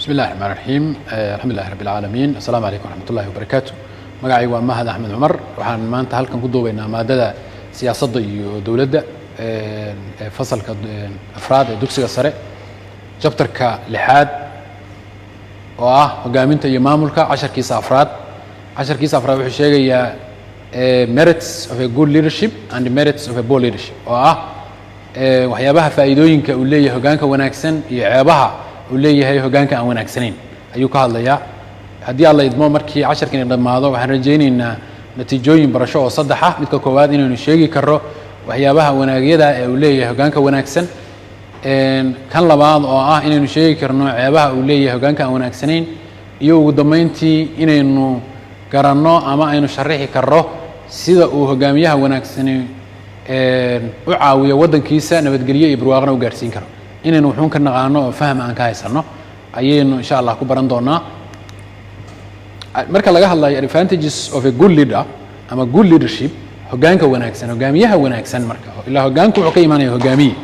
Bismi illahi raxmaan raxiim. Alxamdulilahi rabbi alcaalamiin. Assalaamu calaykum waraxmat ullahi wabarakaatu. Magacaygu waa Mahad Axmed Cumar. Waxaan maanta halkan ku duubaynaa maadada siyaasadda iyo dowladda ee fasalka afraad ee dugsiga sare, chapterka lixaad oo ah hogaaminta iyo maamulka, casharkiisa afraad. Casharkiisa afraad wuxuu sheegayaa merits of a good leadership and merits of a poor leadership, oo ah waxyaabaha faa'iidooyinka uu leeyahay hoggaanka wanaagsan iyo ceebaha uu leeyahay hoggaanka aan wanaagsanayn ayuu ka hadlayaa. Haddii Alla idmo, markii casharkani dhammaado, waxaan rajaynaynaa natiijooyin barasho oo saddex ah. Midka koowaad, inaynu sheegi karro waxyaabaha wanaagyada ee uu leeyahay hoggaanka wanaagsan. Kan labaad oo ah inaynu sheegi karno ceebaha uu leeyahay hoggaanka aan wanaagsanayn. Iyo ugu dambeyntii, inaynu garanno ama aynu sharixi karro sida uu hogaamiyaha wanaagsani u caawiyo waddankiisa, nabadgelyo iyo barwaaqana u gaarsiin karo. Inaynu wuxuun ka naqaano oo faham aan ka haysanno ayaynu insha Allah ku baran doonaa. Marka laga hadlayo advantages of a good leader ama good leadership, hoggaanka wanaagsan, hogaamiyaha wanaagsan, marka ilaa hoggaanku wuxuu ka imaanaya hogaamiye.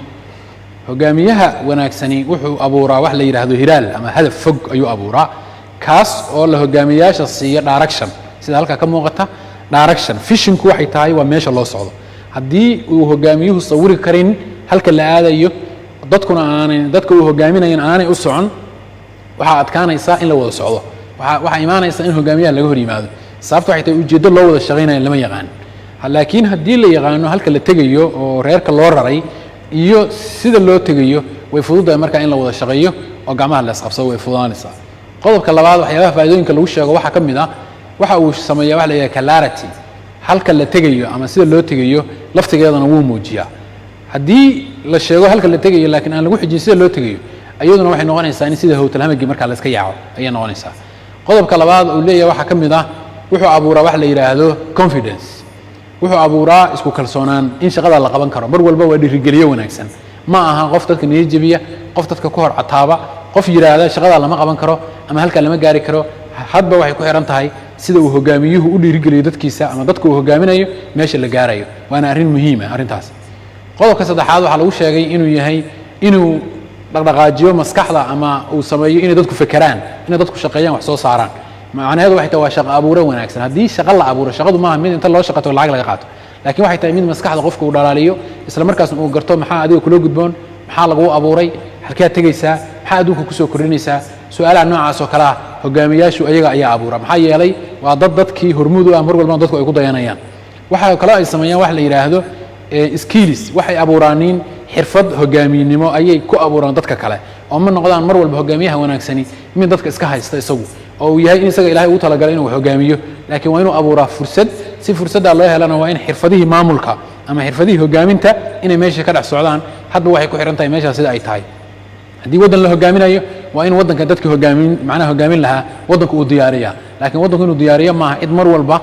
Hogaamiyaha wanaagsani wuxuu abuuraa wax la yidhaahdo hiraal ama hadaf fog ayuu abuuraa, kaas oo la hogaamiyayaasha siiya direction, sida halkaa ka muuqata. Direction, visionku waxay tahay waa meesha loo socdo. Haddii uu hogaamiyuhu sawiri karin halka la aadayo, dadkuna aanay, dadka uu hogaaminayan aanay u socon, waxaa adkaanaysa in la wada socdo. Waxaa imaanaysa in hogaamiyaha laga hor yimaado. Sababta waxay tahay ujeeddo loo wada shaqaynayo lama yaqaan. Laakiin haddii la yaqaano halka la tegayo oo reerka loo raray iyo sida loo tegayo, way fududahay markaa in la wada shaqeeyo oo gacmaha la isqabsado, way fududaanaysaa. Qodobka labaad, waxyaabaha faa'iidooyinka lagu sheego waxaa ka mid ah waxa uu sameeyaa waxa la yidhaha clarity. Halka la tegayo ama sida loo tegayo laftigeedana wuu muujiyaa. Haddii la sheego halka la tegayo laakiin aan lagu xijin sida loo tegayo, iyaduna waxay noqonaysaa in sida howtalhamagi markaa la iska yaaco ayay noqonaysaa. Qodobka labaad uu leeyahay waxaa ka mid ah wuxuu abuuraa wax la yidhaahdo confidence. Wuxuu abuuraa isku kalsoonaan in shaqada la qaban karo. Mar walba waa dhiirigeliyo wanaagsan. Ma aha qof dadka niyad jebiya, qof dadka ku hor cataaba, qof yidhaahda shaqada lama qaban karo ama halkaa lama gaari karo. Hadba waxay ku xihan tahay sida uu hogaamiyuhu u dhiirigeliyo dadkiisa ama dadka uu hogaaminayo meesha la gaarayo, waana arrin muhiima arrintaas. Qodobka saddexaad waxaa lagu sheegay inuu yahay inuu dhaqdhaqaajiyo maskaxda ama uu sameeyo inay dadku fekeraan, inay dadku shaqeeyaan, wax soo saaraan. Macnaheedu waxay tahay waa shaqo abuure wanaagsan. Haddii shaqo la abuuro, shaqadu maaha mid inta loo shaqato lacag laga qaato, laakiin waxay tahay mid maskaxda qofka uu dhalaaliyo, isla markaasna uu garto maxaa adiga kula gudboon, maxaa laguu abuuray, halkead tegaysaa, maxaa adduunka kusoo kordhinaysaa. Su-aalaha noocaas oo kale ah hogaamiyaashu ayaga ayaa abuura, maxaa yeelay waa dad dadkii hormuud u ah, mar walbana dadku ay ku dayanayaan. Waxaa kaloo ay sameeyaan wax la yidhaahdo skills. Waxay abuuraaniin xirfad hogaamiynimo ayay ku abuuraan dadka kale, oo ma noqdaan mar walba hogaamiyaha wanaagsani mid dadka iska haysta isagu oo uu yahay in isaga Ilahay ugu talagalay inuu wax hogaamiyo, laakiin waa inuu abuuraa fursad. Si fursaddaa loo helana, waa in xirfadihii maamulka ama xirfadihii hogaaminta inay meesha ka dhex socdaan. Hadba waxay ku xihan tahay meeshaas sida ay tahay. Haddii waddan la hogaaminayo, waa in waddanka dadka hogaamin, macnaha hogaamin lahaa, waddanku uu diyaariya. Laakiin waddanku inuu diyaariyo maaha cid mar walba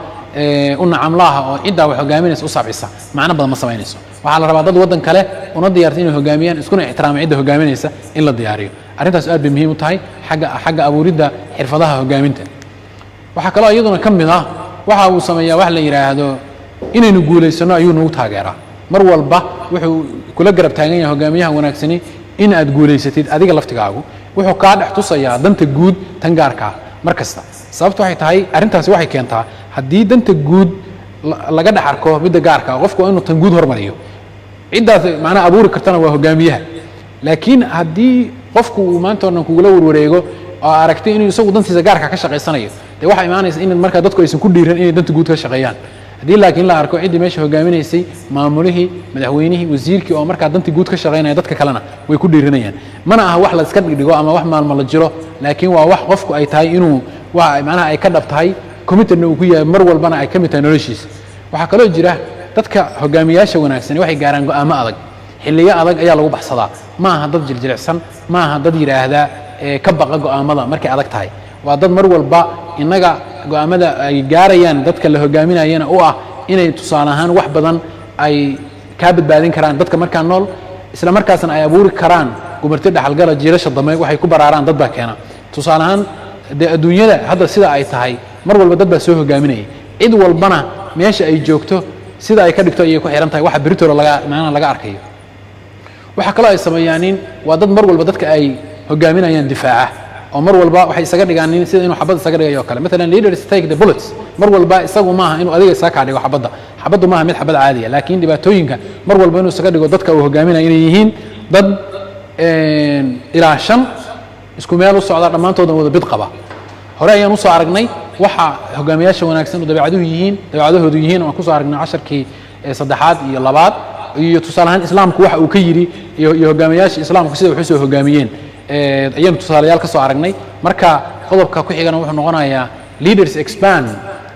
u nacamlaaha oo ciddaa wax hogaaminaysa u sabcisa, macno badan ma samaynayso. Waxaa la rabaa dad waddan kale una diyaarta inay hogaamiyaan, iskuna ixtiraama cidda hogaaminaysa in la diyaariyo. Arrintaas aad bay muhiim u tahay xagga abuuridda xirfadaha hogaaminta. Waxaa kaloo iyaduna ka mid ah waxa uu sameeyaa wax la yidhaahdo inaynu guulaysano ayuu nagu taageeraa. Mar walba wuxuu kula garab taagan yahay hogaamiyaha wanaagsani in aad guulaysatid adiga laftigaagu. Wuxuu kaa dhex tusayaa danta guud tan gaarkaa mar kasta. Sababtu waxay tahay arrintaasi waxay keentaa haddii danta guud laga dhex arko midda gaarka, qofku waa inuu tan guud hormariyo. Ciddaas macnaha abuuri kartana waa hogaamiyaha. Laakiin haddii qofku uu maanta o dhan kugula warwareego oo aragtay inuu isagu dantiisa gaarka ka shaqaysanayo, dee waxaa imaanaysa in markaa dadku aysan ku dhiiran inay danta guud ka shaqeeyaan. Haddii laakiin la arko ciddii meesha hogaaminaysay, maamulihii, madaxweynihii, wasiirkii oo markaa dantii guud ka shaqaynaya, dadka kalena way ku dhiiranayaan. Mana aha wax la iska dhigdhigo ama wax maalmo la jiro, laakiin waa wax qofku ay tahay inuu wa macnaha ay ka dhab tahay, committedna uu ku yahay, mar walbana ay ka mid tahay noloshiisa. Waxaa kaloo jira dadka hogaamiyaasha wanaagsani waxay gaaraan go'aamo adag. Xilliyo adag ayaa lagu baxsadaa. Ma aha dad jiljilicsan, ma aha dad yidhaahda ka baqa go'aamada markay adag tahay. Waa dad mar walba innaga go'aamada ay gaarayaan dadka la hogaaminayana u ah inay tusaale ahaan wax badan ay kaa badbaadin karaan dadka markaa nool, isla markaasna ay abuuri karaan gumarti dhexalgala jiilasha dambe waxay ku baraaraan. Dad baa keena. Tusaale ahaan, dee adduunyada hadda sida ay tahay, mar walba dad baa soo hogaaminayay. Cid walbana meesha ay joogto sida ay ka dhigto ayay ku xihan tahay waxa beritooda laga macnaha laga arkayo. Waxaa kaloo ay sameeyaanin waa dad mar walba dadka ay hogaaminayaan difaaca. Oo Oo mar walba waxay isaga dhigaan nin sida inuu xabad isaga dhigayo oo kale. Maalan, leaders take the bullets. Mar walba isagu maaha inuu adiga isaga kaa dhigo xabadda. Xabaddu maaha mid xabad caadiya, laakiin dhibaatooyinka mar walba inuu isaga dhigo dadka uu hogaaminayo inay yihiin dad ilaa shan isku meel u socda, dhammaantoodan wada bid qaba. Hore ayaan usoo aragnay waxa hogaamiyaasha wanaagsan oo dabeecaduhu yihiin, dabeecadahoodu yihiin. Aan kusoo aragnay casharkii saddexaad iyo labaad, iyo tusaale ahaan Islaamku waxa uu ka yidhi iyo hogaamiyaasha Islaamku sida wax usoo hogaamiyeen ayaanu tusaalayaal ka soo aragnay. Marka qodobka ku xigana wuxuu noqonayaa leaders expand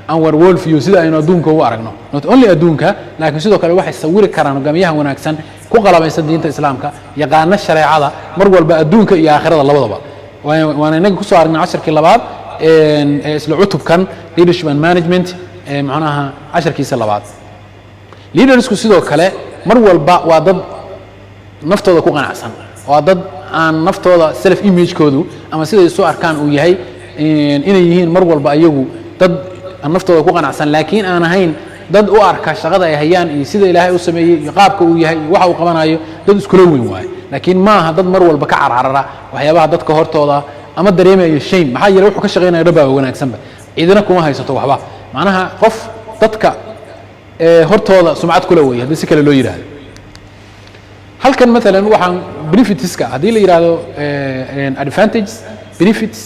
our world view, sida aynu adduunka u aragno. Not only adduunka, laakiin sidoo kale waxay sawiri karaan hogaamiyaha wanaagsan ku qalabaysan diinta Islaamka, yaqaana shareecada, mar walba adduunka iyo aakhirada labadaba. Waana inaga kusoo aragnay casharkii labaad ee isla cutubkan leadership and management, macnaha casharkiisa labaad. Leadersku sidoo kale mar walba waa dad naftooda ku qanacsan, waa dad aan naftooda self imagekoodu ama siday isu arkaan uu yahay inay yihiin mar walba iyagu dad aan naftooda ku qanacsan, laakiin aan ahayn dad u arka shaqada ay hayaan iyo sida Ilaahay u sameeyey iyo qaabka uu yahay iyo waxa uu qabanayo dad iskula weyn waaye. Laakiin maaha dad mar walba ka carcarara waxyaabaha dadka hortooda ama dareemayo shame. Maxaa yeelay, wuxuu ka shaqaynayo dhan baa wanaagsanba, ciidina kuma haysato waxba. Macnaha qof dadka hortooda sumcad kula weeye, haddii si kale loo yidhaahdo. Halkan maalan waxaan benefitska haddii la yidhaahdo, advantages, benefits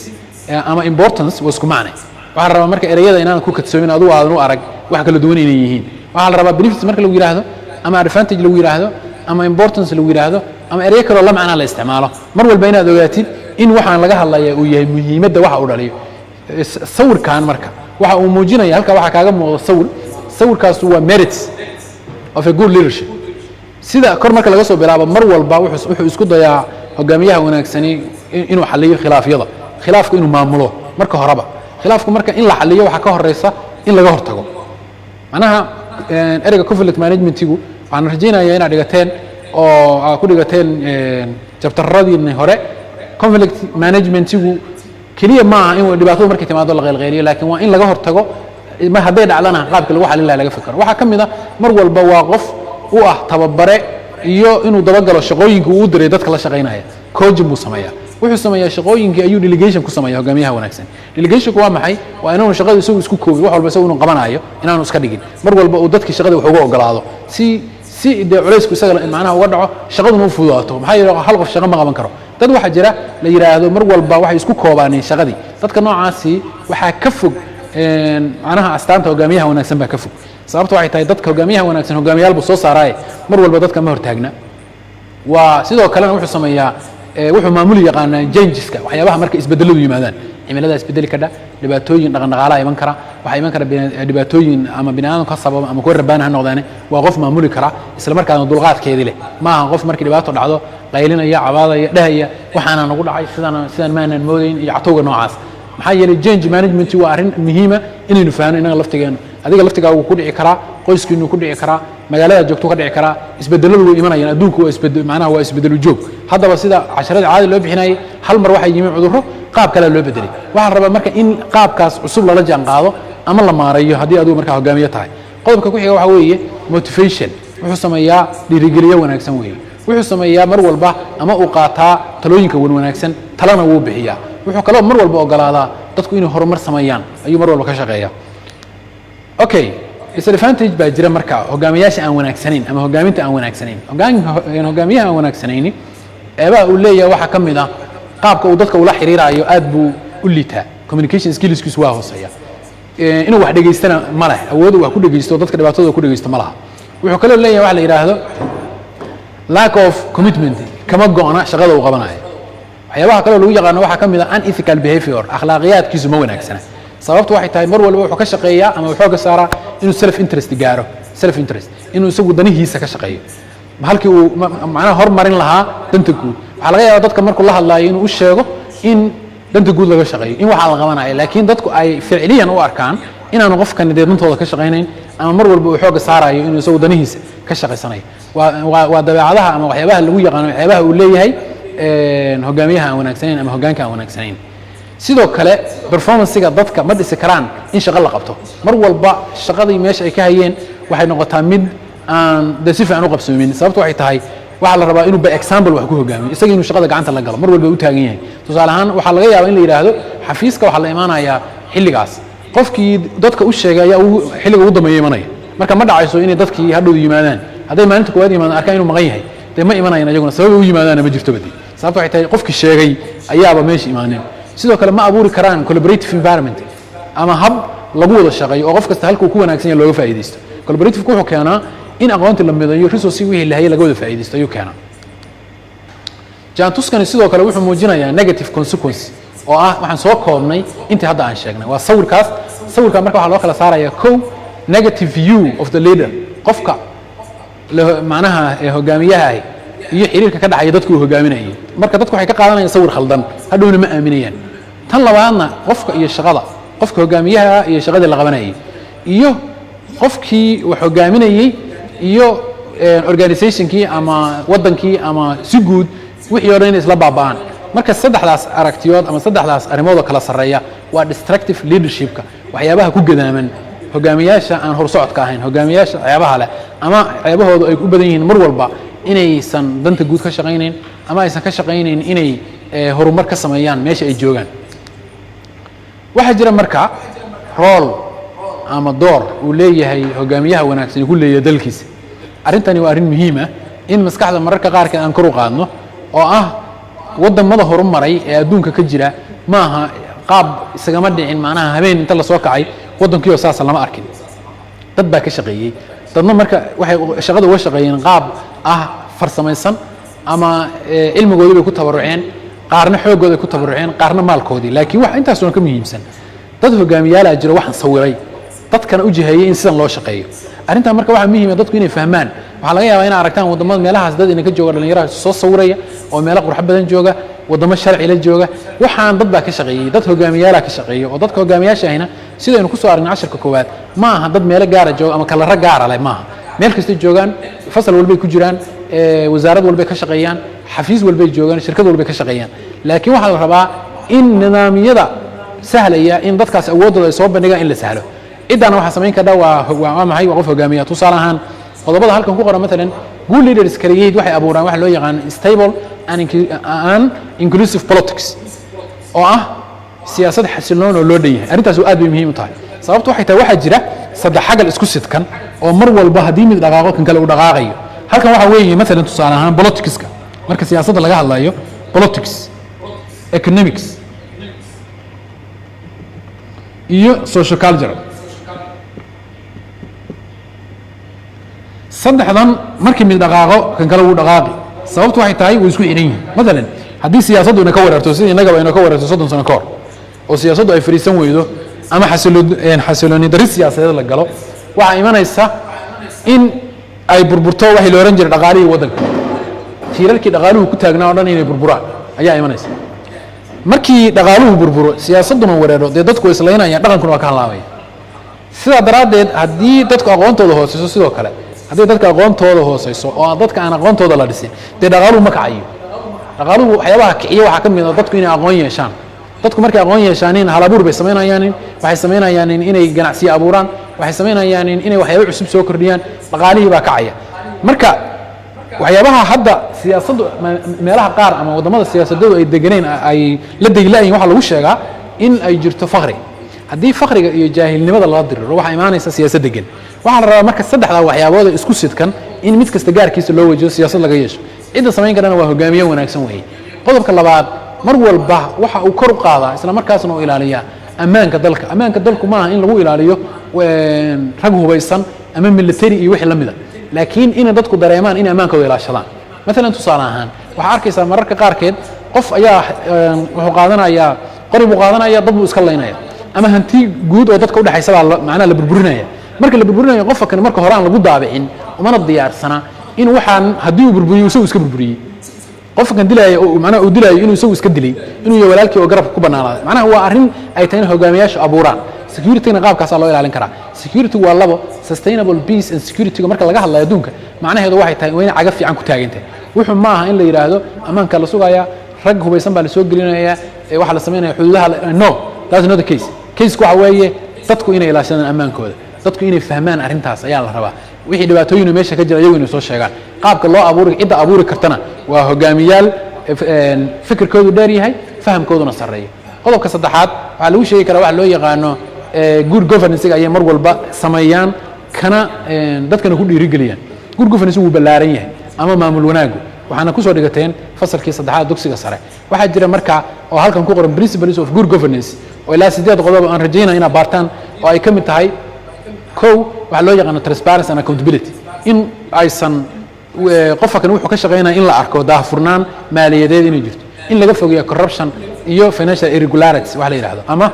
ama importance waa isku macne. Waxaa la rabaa marka ereyada inaadan ku kadsoomin, adigu aadan u arag wax kala duwan inay yihiin. Waxaa la rabaa benefits marka lagu yidhaahdo ama advantage lagu yidhaahdo ama importance lagu yidhaahdo ama ereyo kaloo la macnaa la isticmaalo, mar walba inaad ogaatid in waxaan laga hadlaya uu yahay muhiimadda waxa uu dhaliyo. Sawirkan marka waxa uu muujinaya, halka waxaa kaaga muuqda sawir. Sawirkaasu waa merits of a good leadership. Sida kor marka laga soo bilaabo, mar walba wuxuu isku dayaa hogaamiyaha wanaagsani inuu xaliyo khilaafyada, khilaafku inuu maamulo marka horeba. Khilaafku marka in la xaliyo waxaa ka horeysa in laga hortago. Macnaha ereyga conflict managementigu waxaan rajaynayaa inaad dhigateen oo aad ku dhigateen chapteradiinni hore. Conflict managementigu keliya ma aha in dhibaatadu markay timaado la qaylqayliyo, laakiin waa in laga hortago, mar hadday dhacdana qaabka lagu xalin laha laga fikero. Waxaa ka mid a, mar walba waa qof u ah tababare iyo inuu dabagalo shaqooyinka uu u diray dadka la shaqaynaya. Coaching buu sameeyaa. Wuxuu sameeyaa shaqooyinkii ayuu delegation ku sameeya hogaamiyaha wanaagsan. Delegationku waa maxay? Waa inaanu shaqada isagu isku koobin, wax walba isagu inuu qabanayo inaanu iska dhigin. Mar walba uu dadkii shaqada wax uga ogolaado si dee culaysku isaga macnaha uga dhaco, shaqaduna u fududaato. Maxaa yeele, hal qof shaqo ma qaban karo. Dad waxaa jira la yidhaahdo mar walba waxay isku koobaaneen shaqadii. Dadka noocaasi waxaa ka fog macnaha astaanta hogaamiyaha wanaagsan baa ka fog. Sababta waxay tahay, dadka hogaamiyaha wanaagsan hogaamiyaal buu soo saaraaye, mar walba dadka ma hortaagna. Waa sidoo kalena wuxuu sameeyaa wuxuu maamuli yaqaanaa changeska, waxyaabaha marka isbedeladu yimaadaan. Cimiladaa isbedeli kadha, dhibaatooyin dhaqan dhaqaalaa iman kara, waxaa iman kara dhibaatooyin ama bini aadamka ha sababa ama kuwa rabbaana ha noqdaane. Waa qof maamuli kara, isla markaana dulqaadkeedii leh. Ma aha qof markii dhibaato dhacdo qaylinaya, cabaadaya, dhehaya waxaana nagu dhacay, sidaan sidaan maanaan moodayn iyo catowga noocaas. Maxaa yeelay, change management waa arrin muhiima inaynu fahanno innaga laftigeenu. Adiga laftigaagu ku dhici karaa, qoyskiinu ku dhici karaa, magaalada joogto ka dhici karaa. Isbedeladu way imanayaan. Adduunku waa isbedel, macnaha waa isbedelu joog. Haddaba sida casharada caadi loo bixinayay, hal mar waxay yimi cudurro, qaab kalea loo bedelay. Waxaa la rabaa marka in qaabkaas cusub lala jaan qaado ama la maareeyo haddii adigu markaa hogaamiye tahay. Qodobka ku xiga waxaa weeye motivation. Wuxuu sameeyaa dhiirigeliyo wanaagsan weeye. Wuxuu sameeyaa mar walba ama uu qaataa talooyinka wan wanaagsan, talana wuu bixiyaa. Wuxuu kaloo mar walba ogolaadaa dadku inay horumar sameeyaan ayuu mar walba ka shaqeeyaa. Okay, disadvantage baa jira marka hogaamiyaasha aan wanaagsanayn ama hogaaminta aan wanaagsanayn. Hogaamiyaha aan wanaagsanayni eebaha uu leeyahay waxaa ka mid ah qaabka uu dadka ula xiriiraayo aad buu u liitaa. Communication skillskiisu waa hooseeya. Inuu wax dhegaystana ma leh, awood uu wax ku dhegaysto, dadka dhibaatadooda ku dhegaysto ma laha. Wuxuu kaloo leeyahay waxa la yidhaahdo lack of commitment, kama go'na shaqada uu qabanayo. Waxyaabaha kaloo lagu yaqaano waxaa ka mid ah unethical behavior, akhlaaqiyaadkiisu ma wanaagsana. Sababtu waxay tahay, mar walba wuxuu ka shaqeeyaa ama xooga saaraa inuu self interest gaaro, self interest, inuu isagu danihiisa ka shaqeeyo halkii uu macnaha hormarin lahaa danta guud. Waxaa laga yaabaa dadka markuu la hadlaayo inuu u sheego in danta guud laga shaqeeyo, in waxaa la qabanayo, laakiin dadku ay ficliyan u arkaan inaanu qofkani dee dantooda ka shaqaynayn ama mar walba uu xooga saarayo inuu isagu danihiisa ka shaqaysanayo. Waa dabeecadaha ama waxyaabaha lagu yaqaano, waxyaabaha uu leeyahay hogaamiyaha aan wanaagsanayn ama hogaanka aan wanaagsanayn. Sidoo kale performancega dadka ma dhisi karaan in shaqo la qabto. Mar walba shaqadii meesha ay ka hayeen waxay noqotaa mid aan de si fiican u qabsoomin. Sababtu waxay tahay Waxaa la rabaa inuu by example wax ku hogaamiyo, isaga inuu shaqada gacanta la galo, mar walba u taagan yahay. Tusaale ahaan, waxaa laga yaabaa in la yidhaahdo xafiiska waxaa la imaanayaa xilligaas. Qofkii dadka u sheegay ayaa xilliga ugu dambeeya imanaya. Marka ma dhacayso inay dadkii hadhow yimaadaan. Hadday maalinta koowaad yimaadaan, arkaan inuu maqan yahay, dee ma imanayaan iyaguna. Sababay u yimaadaana ma jirto badi. Sababta waxay tahay qofkii sheegay ayaaba meesha imaaneen. Sidoo kale, ma abuuri karaan collaborative environment ama hab lagu wada shaqeeyo oo qof kasta halkuu ku wanaagsan yahay looga faa'iidaysto. Collaborative wuxuu keenaa in aqoontii la midayo, resource wixii la hayay laga wada faa'iidaysto ayuu keenaa. Jaantuskani sidoo kale wuxuu muujinayaa negative consequence oo ah waxaan soo koobnay intii hadda aan sheegnay. Waa sawirkaas. Sawirka marka waxaa loo kala saaraya: kow, negative view of the leader, qofka macnaha ee hogaamiyaha ahi iyo xiriirka ka dhexaya dadku uu hogaaminayay. Marka dadku waxay ka qaadanayaan sawir khaldan, hadhowna ma aaminayaan. Tan labaadna, qofka iyo shaqada, qofka hogaamiyaha iyo shaqadii la qabanayay, iyo qofkii wax hogaaminayey iyo organizationkii ama waddankii ama si guud, wixii o dhan inay isla baaba'aan. Marka saddexdaas aragtiyood ama saddexdaas arrimood oo kala sarreeya waa destructive leadershipka, waxyaabaha ku gadaaman hogaamiyaasha aan horsocodka ahayn, hogaamiyaasha ceebaha leh ama ceebahoodu ay u badan yihiin mar walba inaysan danta guud ka shaqaynayn ama aysan ka shaqaynayn inay horumar ka sameeyaan meesha ay joogaan. Waxaa jira marka role ama door uu leeyahay hogaamiyaha wanaagsan ku leeyahay dalkiisa. Arrintani waa arrin muhiim ah in maskaxda mararka qaarkeed aan kor u qaadno, oo ah waddamada horumaray ee adduunka ka jira ma aha qaab isagama dhicin. Macnaha, habeen inta lasoo kacay waddankiioo saasa lama arkin. Dad baa ka shaqeeyey. Dadna marka waxay shaqada uga shaqeeyeen qaab ah farsamaysan ama cilmigoodii bay ku tabaruceen, qaarna xooggooday ku tabaruceen, qaarna maalkoodii. Laakiin wax intaasuna ka muhiimsan, dad hogaamiyaalaa jiro waxaan sawiray, dadkana u jiheeyey in sidan loo shaqeeyo. Arrintan marka waxaa muhiima dadku inay fahmaan. Waxaa laga yaabaa inay aragtaan waddamada meelahaas dad idinka jooga, dhalinyaraha soo sawiraya oo meelo qurxo badan jooga, waddamo sharci la jooga. Waxaan dad baa ka shaqeeyey, dad hogaamiyaalaa ka shaqeeya, oo dadka hogaamiyaasha ahina, sidaynu kusoo aragnay casharka koowaad, ma aha dad meelo gaara jooga ama kalaro gaara leh. Maaha, meel kastay joogaan, fasal walbay ku jiraan, wasaarad walbay ka shaqeeyaan, xafiis walbay joogaan, shirkad walbay ka shaqeeyaan. Laakiin waxaa la rabaa in nidaamyada sahlaya in dadkaas awooddooda ay soo bandhigaan in la sahlo. Ciddaana waxaa samayn kardha waa maxay? Waa qof hogaamiya. Tusaale ahaan, qodobada halkan ku qoran, matalan, good leaders create, waxay abuuraan waxa loo yaqaan stable and inclusive politics, oo ah siyaasad xasiloon oo loo dhan yahay. Arrintaas aad bay muhiim u tahay. Sababtu waxay tahay waxaa jira saddex xagal isku sidkan oo mar walba haddii mid dhaqaaqo kan kale uu dhaqaaqayo. Halkan waxaa weeye, matalan, tusaale ahaan, politicska. Marka siyaasadda laga hadlayo, politics, economics iyo social cultural, saddexdan markii mid dhaqaaqo kan kale wuu dhaqaaqi. Sababtu waxay tahay way isku xidhan yihiin. Matalan, haddii siyaasaddu ina ka wareerto, sidii innagaba ina ka wareerto 30 sano ka hor, oo siyaasaddu ay fadhiisan weydo ama xasilooni darri siyaasadeed la galo, waxaa imanaysa in ay burburto waxii la ohan jiray dhaqaalihii waddanka. Tiirarkii dhaqaaluhu ku taagnaa o dhan inay burburaan ayaa imanaysa. Markii dhaqaaluhu burburo, siyaasadduna wareero, dee dadku way islaynayaan, dhaqankuna waa ka halaabaya. Sidaa daraaddeed, haddii dadku aqoontooda hooseyso, sidoo kale haddii dadka aqoontooda hooseyso oo aan dadka aan aqoontooda la dhisin, dee dhaqaaluhu ma kacayo. Dhaqaaluhu waxyaabaha kiciya waxaa ka mid a dadku inay aqoon yeeshaan. Dadku markay aqoon yeeshaanin, hal abuur bay samaynayaanin, waxay samaynayaanin inay ganacsiyo abuuraan, waxay samaynayaanin inay waxyaabo cusub soo kordhiyaan. Dhaqaalihii baa kacaya. Marka waxyaabaha hadda siyaasaddu meelaha qaar ama waddamada siyaasadadu ay deganeen ay la degla-yihin, waxaa lagu sheegaa in ay jirto fakri. Haddii fakriga iyo jaahilnimada lala diriro, waxaa imaanaysa siyaasad degan. Waxaa la rabaa marka saddexdaa waxyaabood ee isku sidkan in mid kasta gaarkiisa loo wajiho, siyaasad laga yeesho. Cidda samayn karana waa hogaamiye wanaagsan weeye. Qodobka labaad, mar walba waxa uu kor u qaadaa isla markaasna uu ilaaliyaa ammaanka dalka. Ammaanka dalku maaha in lagu ilaaliyo rag hubaysan ama military iyo wixii la mida, laakiin inay dadku dareemaan inay ammaankooda ilaashadaan. Maalan, tusaale ahaan, waxaa arkaysaa mararka qaarkeed qof ayaa wuxuu qaadanayaa qori buu qaadanaya, dad buu iska laynaya, ama hanti guud oo dadka udhexaysa baa macnaha la burburinaya. Marka la burburinayo, qofka kani marka hore aan lagu daabicin, umana diyaarsana in waxaan haddii uu burburiyo isagu iska burburiyey. Qofka kan dilaya oo macnaha uu dilaayo inuu isagu iska dilay, inuu yahay walaalkii oo garabka ku bannaanaaday. Macnaha, waa arrin ay tahay in hogaamiyaashu abuuraan. Securityna qaabkaasaa loo ilaalin karaa. Security waa labo: sustainable peace and security. Marka laga hadlayo adduunka, macnaheedu waxay tahay waa inay caga fiican ku taagan tahay. Wuxuu ma aha in la yidhaahdo ammaanka la sugayaa, rag hubaysan baa la soo gelinayaa, ee waxaa la samaynaya xuduudaha no, that's not the case. Caseku waxa weeye dadku inay ilaashadaan ammaankooda, dadku inay fahmaan arrintaas ayaa la rabaa. Wixii dhibaatooyin meesha ka jira iyagu inay soo sheegaan. Qaabka loo abuuri, cidda abuuri kartana waa hogaamiyaal fikirkoodu dheer yahay, fahamkooduna sarreeyo. Qodobka saddexaad waxaa lagu sheegi karaa waxa loo yaqaano good governance ayay mar walba sameeyaan, kana dadkana ku dhiirigeliyaan. Good governance wuu ballaaran yahay ama maamul wanaagu, waxaana kusoo dhigateen fasalkii saddexaad dugsiga sare. Waxaa jira marka oo halkan ku qoran principles of good governance oo ilaa sideed qodob aan rajaynaya inaad baartaan, oo ay ka mid tahay kow waxaa loo yaqaano transparency and accountability, in aysan qofka kan wuxuu ka shaqaynaya in la arko, daahfurnaan maaliyadeed inay jirto, in laga fogeeyo corruption iyo financial irregularities wax la yidhahdo ama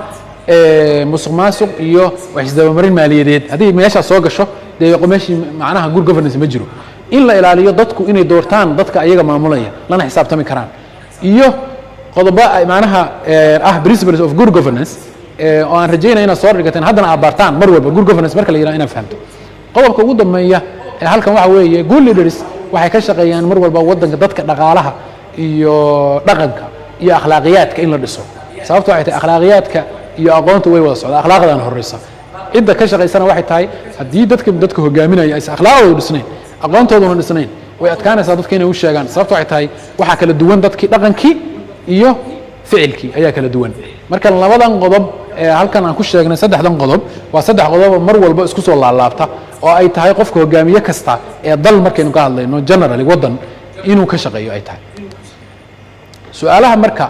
musuq maasuq iyo wax isdabamarin maaliyadeed. Haddii meeshaas soo gasho, dee meeshii macnaha good governance ma jiro. In la ilaaliyo dadku inay doortaan dadka ayaga maamulaya, lana xisaabtami karaan, iyo qodobo macnaha ah principles of good governance oo aan rajaynaya inaad soo dhigateen, haddana aad baartaan. Mar walba good governance marka la yidhaha inaad fahamto. Qodobka ugu dambeeya ee halkan waxa weeye good leaders waxay ka shaqeeyaan mar walba waddanka, dadka, dhaqaalaha iyo dhaqanka iyo akhlaaqiyaadka in la dhiso. Sababta waxay tahay akhlaaqiyaadka iyo aqoonta way wada socda, akhlaaqdana horeysa. Cidda ka shaqaysana waxay tahay haddii dadka hogaaminaya aysan akhlaaqdoodu dhisnayn, aqoontooduna dhisnayn, way adkaanaysaa dadka inay u sheegaan. Sababta waxay tahay waxaa kala duwan dadkii, dhaqankii iyo ficilkii ayaa kala duwan. Marka labadan qodob ee halkan aan ku sheegnay, saddexdan qodob, waa saddex qodob oo mar walba isku soo laalaabta, oo ay tahay qofka hogaamiye kasta ee dal markaynu ka hadlayno generally waddan inuu ka shaqeeyo ay tahay. Su-aalaha marka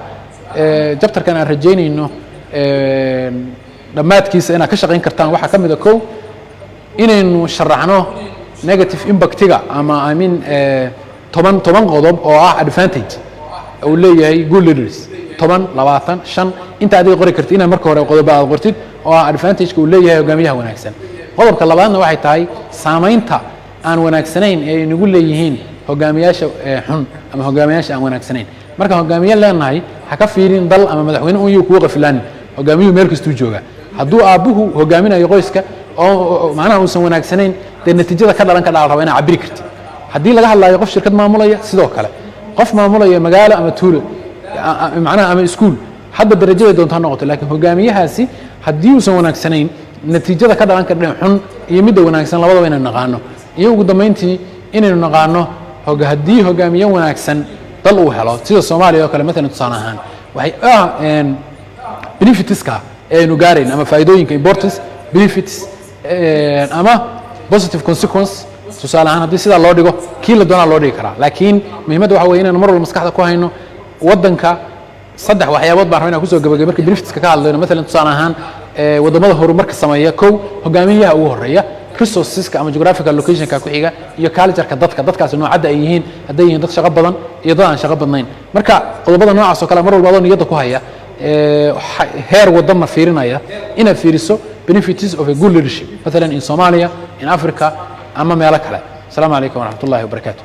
chapterkan aan rajaynayno dhammaadkiisa inaad ka shaqayn kartaan waxaa ka mid a kow, inaynu sharaxno negative impactiga ama, I mean, 10 qodob oo ah advantage uu leeyahay good leaders. 10, 20, 5, inta adiga qori kartid, inaad marka hore qodobo aad qortid oo ah advantageka uu leeyahay hogaamiyaha wanaagsan. Qodobka labaadna waxay tahay saamaynta aan wanaagsanayn ee ay nagu leeyihiin hogaamiyaasha xun ama hogaamiyaasha aan wanaagsanayn. Markaan hogaamiye leenahay, ha ka fiirin dal ama madaxweyne un yuu kugu qafilaanin. Hogaamiyuhu meel kastuu joogaa. Hadduu aabbuhu hogaaminayo qoyska oo macnaha uusan wanaagsanayn, dee natiijada ka dhalan ka dhaal raba inaad cabiri kartid. Haddii laga hadlayo qof shirkad maamulaya, sidoo kale qof maamulaya magaalo ama tuulo macnaha ama iskuul, hadba darajada doonto ha noqoto, laakiin hogaamiyahaasi haddii uusan wanaagsanayn, natiijada ka dhalan kardhe xun iyo midda wanaagsan labadaba inaynu naqaano. Iyo ugu dambeyntii inaynu naqaano haddii hogaamiye wanaagsan dal uu helo, sida Soomaaliya oo kale maalan tusaale ahaan, waxay ah benefitska ee aynu gaarayn ama faa'iidooyinka, importance, benefits ama positive consequence. Tusaale ahaan haddii sidaa loo dhigo, kii la doonaa loo dhigi karaa, laakiin muhiimadda waxa weye inaynu mar walba maskaxda ku hayno waddanka. Saddex waxyaabood baan rabaa inaan kusoo gabagay marka benefitska ka hadlayno. Maalan tusaale ahaan waddamada horumarka sameeya, kow, hogaamiyaha ugu horeeya, resourceska ama geographical locationka ku xiga, iyo cultureka dadka, dadkaasi noocadda ay yihiin, hadday yihiin dad shaqo badan iyo dad aan shaqo badnayn. Marka qodobada noocaas oo kale mar walba adoo niyadda ku haya, heer wadanna fiirinaya, inaad fiiriso benefits of a good leadership, maalan in Somalia, in Africa ama meelo kale. Asalaamu calaykum waraxmat ullahi wabarakaatu.